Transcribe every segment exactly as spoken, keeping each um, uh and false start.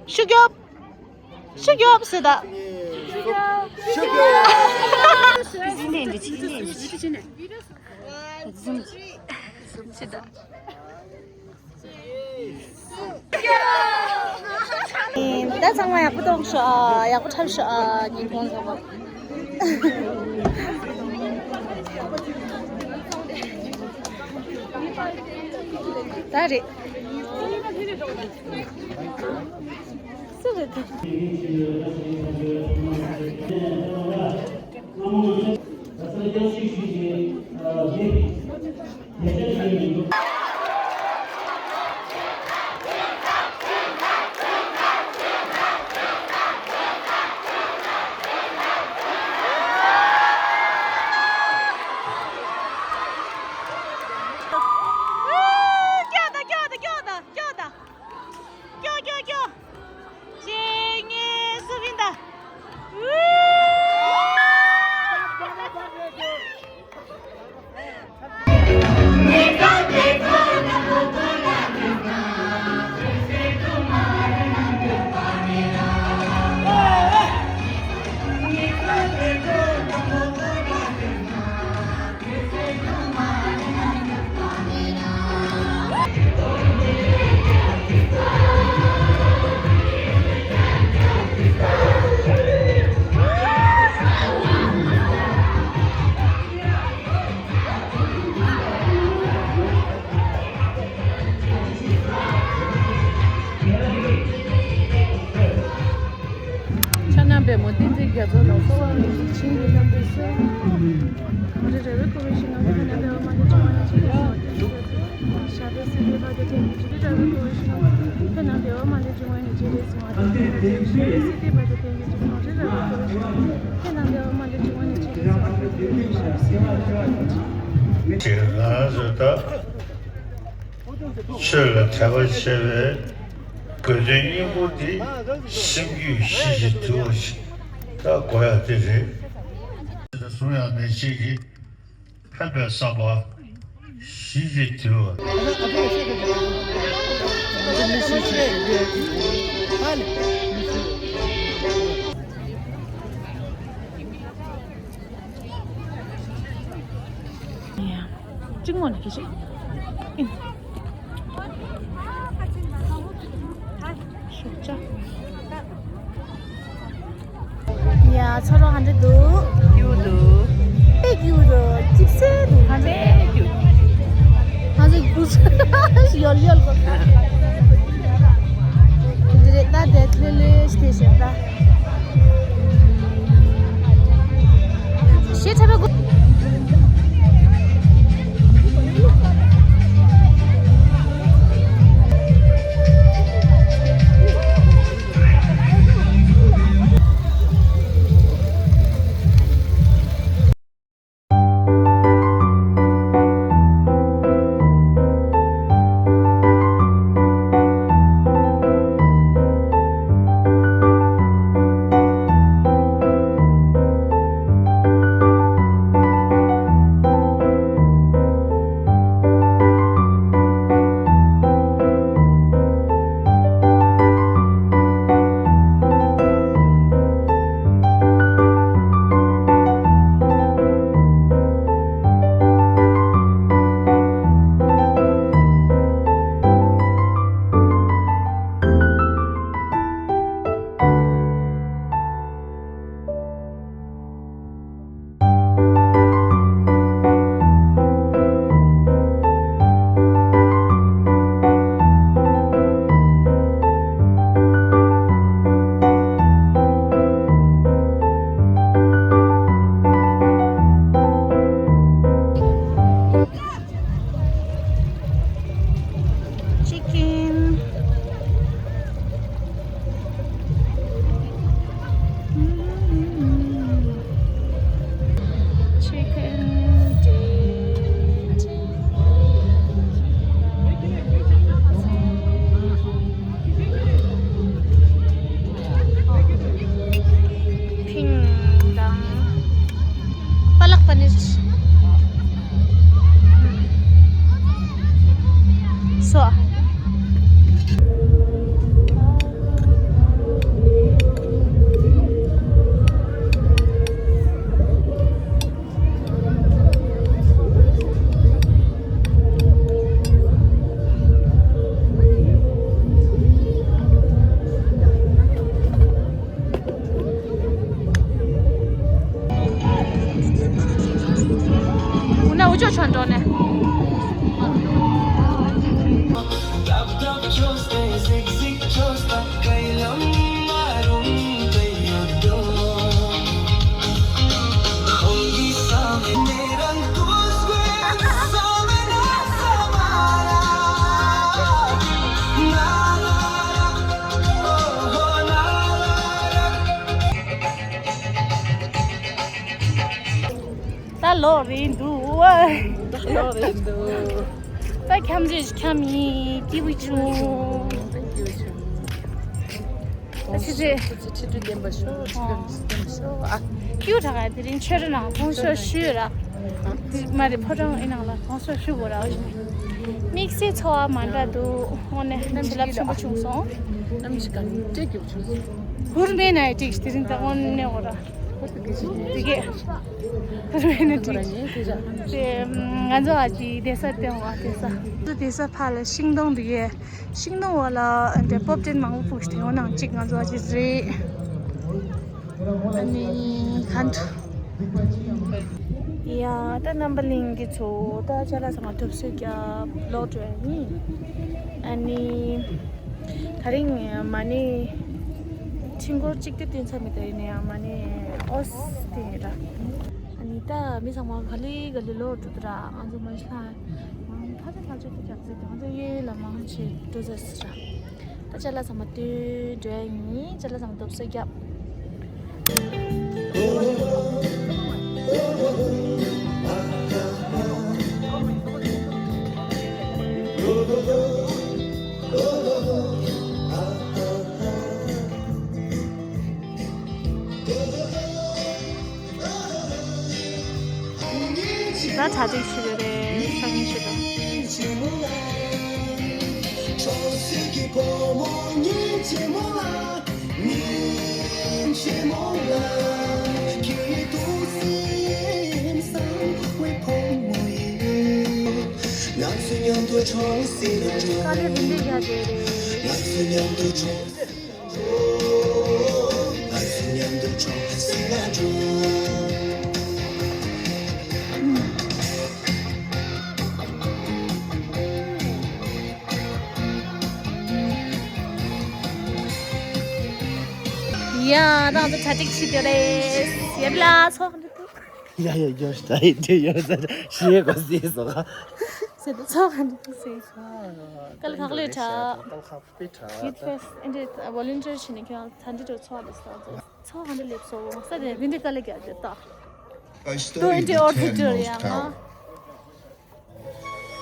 ཤུགས་རྒྱོབ། ཤུགས་རྒྱོབ་ཟེར་ད། ཤུགས་རྒྱོབ། ད་ཚང་མ་ཡག་པོ་གཏོང་ཤོག་ཨ། ཡག་པོ་འཁྲབ་ཤོག་ཨ། ཉིན་གུང་ཚང་མ། ད་རེད། སུ་རེད་ད། སྐྱོ་དང་སྐྱོ་དང་སྐྱོ་དང་སྐྱོ་དང་། སྐྱོ་སྐྱོ་སྐྱོ། གཅིག་གཉིས་གསུམ་ཡིན་ད། ཆ་ན་པདྨོ་བསྟན་འཛིན་རྒྱ་མཚོ་ལ་གསོལ་བ་འདེབས་ཤིང་བྱིན་གྱིས་བརླབ་པའི་གསོལ། གངས་རི་ར་བས་བསྐོར་བའི་ཞིང་ཁམས་ཀྱི་ཕན་བདེ་བ་མ་ལུས་འབྱུང་བ་ནི་ཇི་སྙེད་སྲུང་བ་དེ་བཞིན་ཞབས་པད་སྲིད་མཐའི་བར་དུ་བརྟན་གྱུར་ཅིག་རི་ར་བས་བསྐོར་བའི་ཞིང་ཁམས་ཀྱི་ཕན་བདེ་བ་མ་ལུས་འབྱུང་བ་ནི་ཇི་སྙེད་སྲུང་བ་དེ་བཞིན་ཞབས་པད་སྲིད་མཐའི་བར་དུ་བརྟན་གྱུར་ཅིག་གངས་རི་ར་བས་བསྐོར་བའི་ཞིང་ཁམས་ཀྱི་ཕན་བདེ་བ་མ་ལུས་འབྱུང་བ་ནི་ཇི་སྙེད་སྲུང་བ་དེ་བཞིན་ཞབས་པད་སྲིད་མཐའི་བར་དུ་བརྟན་གྱུར་ཅིག་ཆོས་ལ་དད་པ་ཆེ་བའི་དགེ་འདུན་སྙིང་པོ་འདི་སེམས་རྒྱུད་གཤིས་ཀྱི་དུལ་བ་ཞིག་ད་དགོས་ཡ་དེ་རེད། གཟུང་ཡ་མེད་ཅིག་གིས་ཕན་པའི་བསམ་པ་གཤིས་ཀྱི་དུལ་བ། གཅིག་མོ་ནི་ཁྱི་ཤིག་ཨིན། ཤུགས་ཆ། ཡ་ཚ་རོ་ཧ་འདྲ་འདུག་སྐྱིད་འདུག་དཔེ་སྐྱིད་འདུག་ཅིབ་སེ་འདུག་ཧ་ལས་སྐྱིད། ང་ཚོ་སྐུ་ཡོལ་ཡོལ་གོ་འདི་རེད་ད་དེ་ལྷོད་ལྷོད་ཞིག་དེ་བཞིན་ད། ཞེ་ཁྲ་བའི་སྒོ། ལོག་རེད་འདུག་ཨ། ལོག་རེད་འདུག་ད་འཁྱམ་རེད་འཁྱམ་ཡིན་སྐྱིད་པོ་བྱུང་། ད་ཆི་ཟེར། ཁྱི་དྲུག་ལྡན་པ་ཤོག་ཁྱི་དྲུག་ལྡན་པ་ཤོག་ཨ། ཁྱིའུ་དྲག་ག་དེ་རིང་ཆོས་ར་ནང་ཁོང་ཤོག་ཤུ་ར། མ་རེད་ཕོ་བྲང་ཨེ་ནང་ལ་ཁོང་ཤོག་ཤུ་གོ་ར། དམིགས་བསལ་ཚོར་བ་མ་འདྲ་འདུག་དངོས་གནས་བྱིན་རླབས་ཆེན་པོ་བྱུང་སོང་། གནམ་གཤིས་གང་སྤྲད་རྒྱུ་བྱུང་སོང་། ཧུར་མེད་ན་ཡི་ཏིག་དེ་རིང་ད་དངོས་གནས་གོ་ར། དེ་གས་ཁ་རུ་ཡིན་ན་ཅིག་དེ་ང་ཚོ་ཨ་ཅི་བསྡད་ས་སྟེང་བ་བསྡད་ས། བསྡད་ས་ཕ་ལ་ཤིང་སྡོང་འདི་གས། ཤིང་སྡོང་བ་ལ་འདྲ་པོབ་ཏན་མང་པོ་ཕུགས་དེ་འོ་ནང་གཅིག་ང་ཚོ་ཨ་ཅི་རེད། ཨ་ནི་ག་འདྲ། ཡ་ད་རྣམ་པ་གླིང་གི་ཚོ་ད་ཅ་ལག་ཚང་མ་ཐུབ་སོས་རྒྱབ་ལོག་འགྲོ་ཡ་ཡིན། ཨ་ནི། ད་རིང་མ་ཎི་ཆིང་སྐོར་གཅིག་ཏུ་བསྟན་ཚར་མེད་ད་ཡིན་ན་ཡང་མ་ཎི་ཨོས་བསྟན་ཡོད་ད། ཨ་ནི་ད་མི་ཚང་མ་ག་ལེ་ག་ལེ་ལོག་འགྲོ་དུ་ར་ང་ཚོ་མ་ཤི་ལ་ཕ་ཚ་ཕ་ཚོ་ཏུ་རྒྱབ་ཚེ་ང་ཚོ་ཡོད་ལ་མང་ཆེ་འགྲོ་ཚར་སི་ར། ད་ཅ་ལག་ཚང་མ་བསྟུན་འགྲོ་ཡ་ཡིན། ཅ་ལག་ཚང་མ་ཐུབ་སོས་རྒྱབ། ད་གྲ་སྒྲིག་བྱེད་ཀྱི་རེད་སང་ཉིན་ཞིག་ལ། དཀའ་ལས་རིམ་པས་རྒྱག་བསྡད་རེད། ཡ་ད་ང་ཚོ་གྲ་སྒྲིག་བྱེད་དེ་རེད། ཡར་ལ་ཚོགས་འདུ་འདུག་ཡ་ཡ་ཡ་ཤ་ཡ་ཡ་ཤ་ཡ་གོ་སི་སོ་ག་ཚེ་འདི་ཚོགས་འདུ་འདུག་སེ། དཀའ་ལས་ཁག་ལས་དྲག Youth Fest ཨེ་འདྲ་ཝོ་ལན་ཊིར་བྱས་ནས་ཁྱོད་ཚ་འདྲི་དྲོ་ཚོགས་འདུག་ས་ཚོགས་འདུ་སླེབས་སོང་ས་དེ་འདི་འདྲ་དཀའ་ལས་རྒྱག་རྒྱུ་ད། ཏོ་ཨེ་འདྲ་ཨོར་ཕི་ཊར་ཡང་ང་།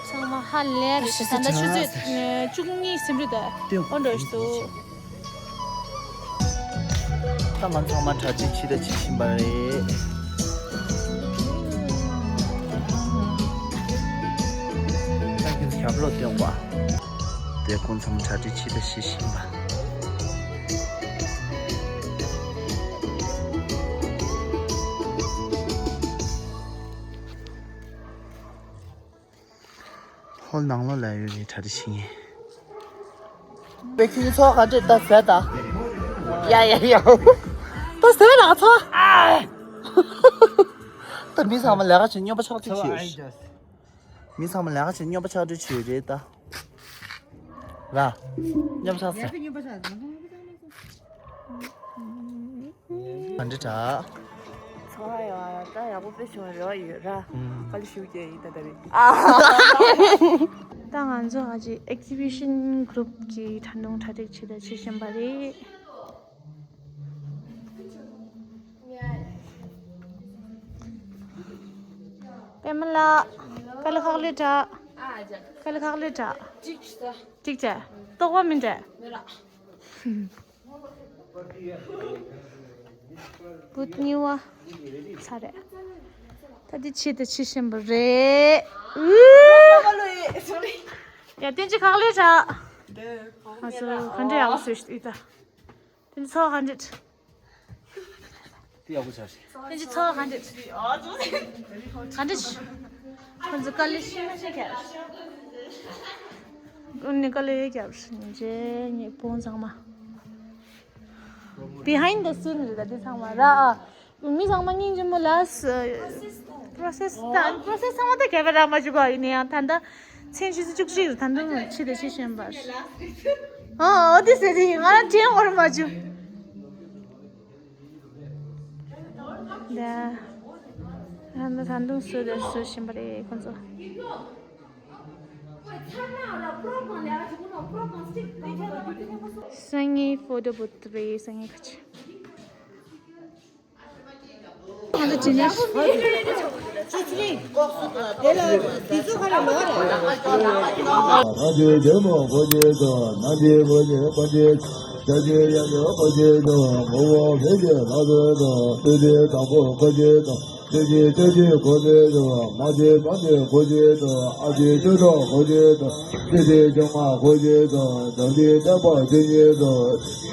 ཚང་མ་ཧ་ལས་རེད་ཤག་ད་ལྟ་ཆུ་ཚོད་བཅུ་གཉིས་ཟིན་འགྲོ་ད་ཨོ་འགྲོ་ཞིག་འདུག་ད་ང་ཚང་མ་གྲ་སྒྲིག་བྱེད་ད་བྱེད་བཞིན་པ་རེད། ད་ཁྱོད་ཞབས་བྲོ་སྟོན་པ། དེ་ཁོང་ཚང་མ་གྲ་སྒྲིག་བྱེད་ད་བྱེད་བཞིན་པ། ཧོལ་ནང་ལོགས་ལ་ཡོད་རེད་གྲ་སྒྲིག་བྱེད་མཁན། པེ་ཁྱུ་ཚོགས་ག་འདྲས་ད་ཟེར་ད། ཡ་ཡ་ཡ། ད་ཟེར་ར་ཚོ། ད་མི་ཚང་མ་ལས་ཀ་བྱེད་སྨྱོན་པ་ཆགས་འགྲོ་གི་ཡོད། མི་ཚང་མ་ལས་ཀ་བྱེད་སྨྱོན་པ་ཆགས་འགྲོ་གི་ཡོད་རེད་ད། ར། སྨྱོན་པ་ཆགས་ཟེར། ག་འདྲ་དྲ། ཚོར་བ་ཡོད་ཨ། ད་ཡག་པོ་དཔེ་བྱུང་བའི་རེ་བ་ཡོད་ར། ཨུམ། དཀའ་ལས་ཞེ་པོ་རྒྱག་ཡིན་ད་ད་རེད། ད་ང་ཚོ་ཨ་ཅེ་ཨེག་ཛི་བི་ཤན་གུ་རུབ་ཀྱི་ད་དུང་གྲ་སྒྲིག་བྱེད་ད་བྱེད་བཞིན་པ་རེད། པད་མ་ལགས། དཀའ་ལས་ཁག་ལས་དྲ། དཀའ་ལས་ཁག་ལས་དྲ། གཅིག་བྱས། ལྟོགས་པ་མིན་འདྲ། བུད་ཉི་བ། ཚ་རེད། ད་འདི་ཆེད་དུ་ཕྱི་ཤན་པ་རེད། ཡ་བསྟན་ཅི་ཁག་ལས་དྲ། ང་ཚོ་ག་འདྲ་ཡག་པོ་བཟོས་ཤིག་ད། དེ་ཚོ་ག་འདྲ། དེ་ཡག་པོ་ཆགས་ཤིག་དེ་ཚོ་ག་འདྲ། ག་འདྲ། ཁོང་ཚོ་དཀའ་ལས་ཤི་མ་ཤི་ཁྱེར། ཀུན་ནས་དཀའ་ལས་རྒྱབ་ཤིག་ཉེ་ཉེ་བོང་ཚང་མ། Behind the scene རེད་ད་དེ་ཚང་མ་ར། མི་ཚང་མ་སྙིང་རྗེ་མོ་ལ། process ད་process ཚང་མ་ད་ག་བ་རག་མ་བཅུག་ག་ཡིན་ན་ཡང་ད་ལྟ་མཚན་ཆུ་ཚོད་བཅུ་གཅིག་རུ་ད་དུང་ཕྱི་དེ་ཕྱི་ཤན་པར། ཨ་ཨོ་དེ་ཟེར་དེ་ང་རང་དྲན་འོར་མ་བཅུག་ད་ད་ད་དུང་སུ་དེ་སུ་ཤན་པ་རེད་ཁོང་ཚོ། སང་ཉིན་ཕོ་ཊོ་བུད་རེད་སང་ཉིན་ཁ་ཆེ། ང་ཚོ་ ཅི་ཉ་ཤི། དེ་ལ་དེ་ཚོ་ག་རེ་ལོ་རེད། ནང་གི་རྒྱལ་མོ་གོ་རྒྱལ་དང་ནང་གི་གོ་རྒྱལ་གོ་རྒྱལ། ཤ་རྒྱལ་ཡ་རྒྱལ་གོ་རྒྱལ་དང་ངོ་བོ་བེ་རྒྱལ་ལ་རྒྱལ་དང་ཏུ་རྒྱལ་དང་པོ་གོ་རྒྱལ་དང་ཏུ་རྒྱལ་ཅོ་རྒྱལ་གོ་རྒྱལ་དང་མ་རྒྱལ་བ་རྒྱལ་གོ་རྒྱལ་དང་ཨ་རྒྱལ་ཅོ་གྲོགས་གོ་རྒྱལ་དང་ཏུ་རྒྱལ་ཅོ་མ་གོ་རྒྱལ་དང་དང་རྒྱལ་ཏ་པ་ཅོ་རྒྱལ་དང་།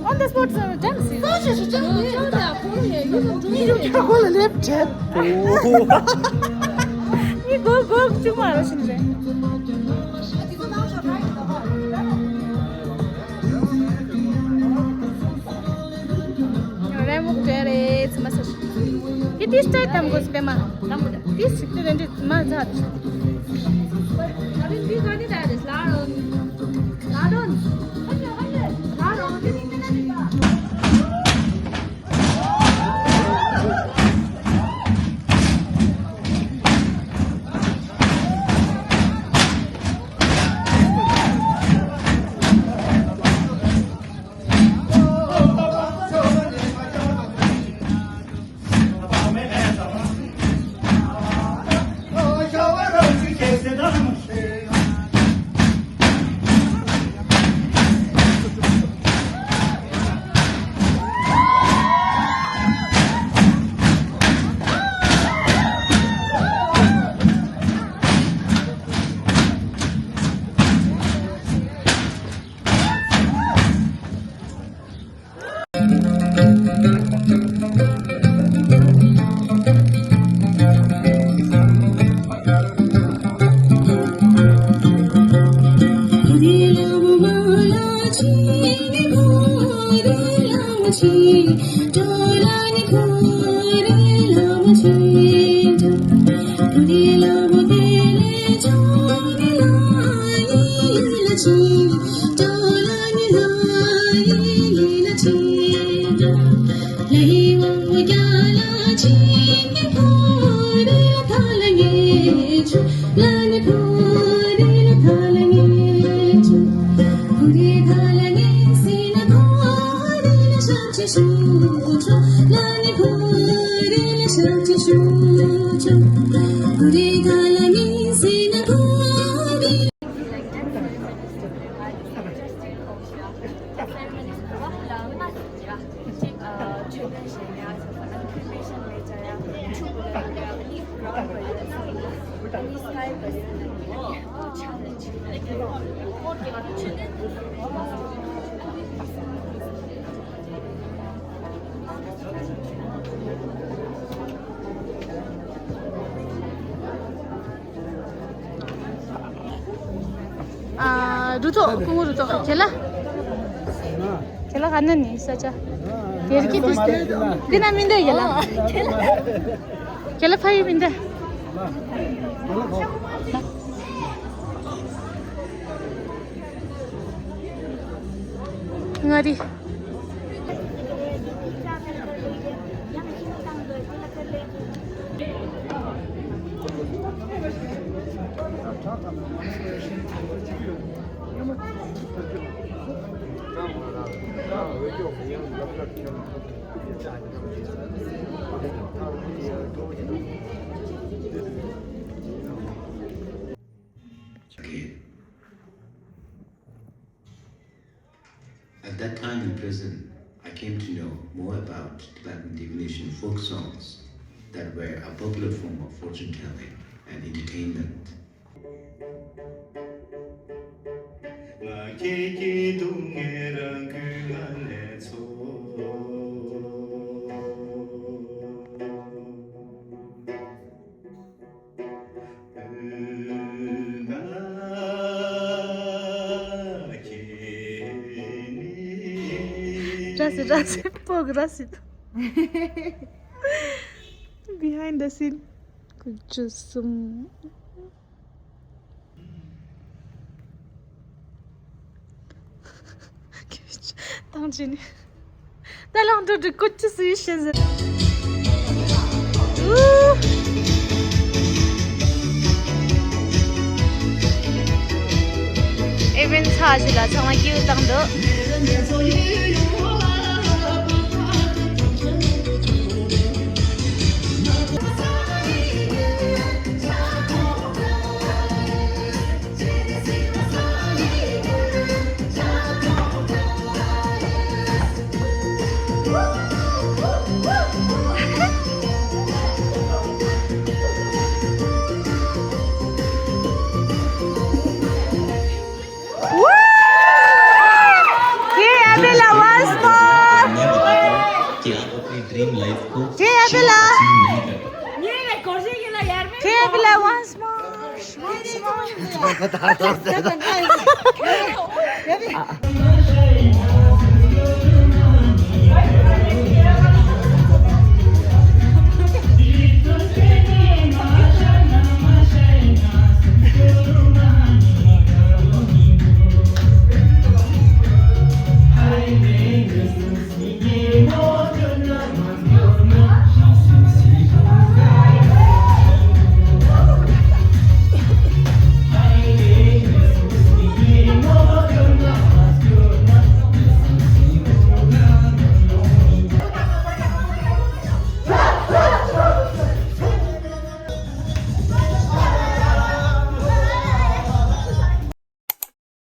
On the spot, uh, dance. You go, go, tomorrow, Shinre. རེ་མུག་དེ་རེད་ཙི་མ་ཟེར། དེ་དེ་སྟེ་དམ་གོ་སྤེ་མ་དམ་གོ་དེ་ཞིག་དེ་རེད་འདྲི་མ་ཛ། ཨ། རུ་ཐོག་ཁོང་རུ་ཐོག་ཁྱེད་ལ། ཁྱེད་ལ་ག་ན་ནི་ས་ཆ། དེར་གི་དུས་དེ་ན་མི་འདོད་ཡ་ལ། ཁྱེད་ལ་ཕ་ཡུལ་མི་འདོད། ང་རི། Okay. At that time in prison, I came to know more about Tibetan divination folk songs that were a popular form of fortune telling and entertainment. ར་སི་ར་སི་པོག་ར་སི་དང་། Behind the scene. ཁུ་ཆུ་སུམ། ཏང་ཅི་ནི། ད་ལང་དུ་དུ་ཀུ་ཅི་སུ་ཡི་ཤེས་ཟེར། ཨུ། ཨེ་བན་ཚ་ཞི་ལ་ཚང་མ་ཀིའུ་བཏང་འདུག Hey, Abela, once more. Hey, Abela. Hey, Abela, once more. Once more.